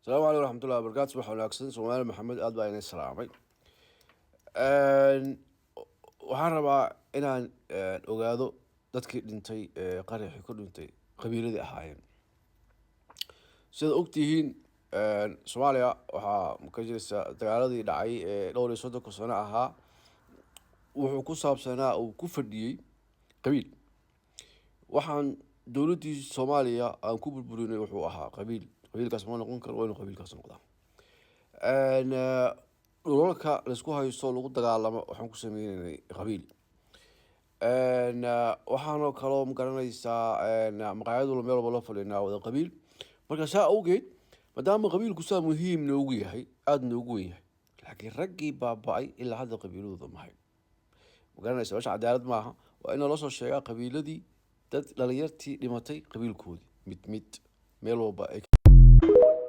Asalaamu calaykum waraxmatullahi wabarakaatu. Subax wanaagsan, Soomaali Maxamed, aad baa idin salaamay. Waxaan rabaa inaan ogaado dadkii dhintay ee qaraxii ku dhintay qabiiladii ahaayeen. Sidaad ogtihiin, Soomaaliya waxaa ka jirta dagaaladii dhacay ee dhowr iyo soddonka sano ahaa. Wuxuu ku saabsanaa, uu ku fadhiyey qabiil. Waxaan dowladdii Soomaaliya aan ku burburinay wuxuu ahaa qabiil. Qabiilkaas ma noqon karo, waa inuu qabiilkaas noqdaa. Dhulalka laisku haysto, lagu dagaalamo, waxaan ku sameynaynay qabiil. Waxaanoo kaloo, ma garanaysaa, maqaayad walba, meel walba loo fadhinaa wada qabiil. Marka saa awgeed, maadaama qabiilku saa muhiim noogu yahay, aada noogu weyn yahay, laakiin raggii baaba-ay ilaa hadda qabiiladooda mahay, ma garanaysa, meesha cadaalad maaha. Waa in loo soo sheegaa qabiiladii dad dhalinyartii dhimatay, qabiilkoodii mid mid meel walba ay.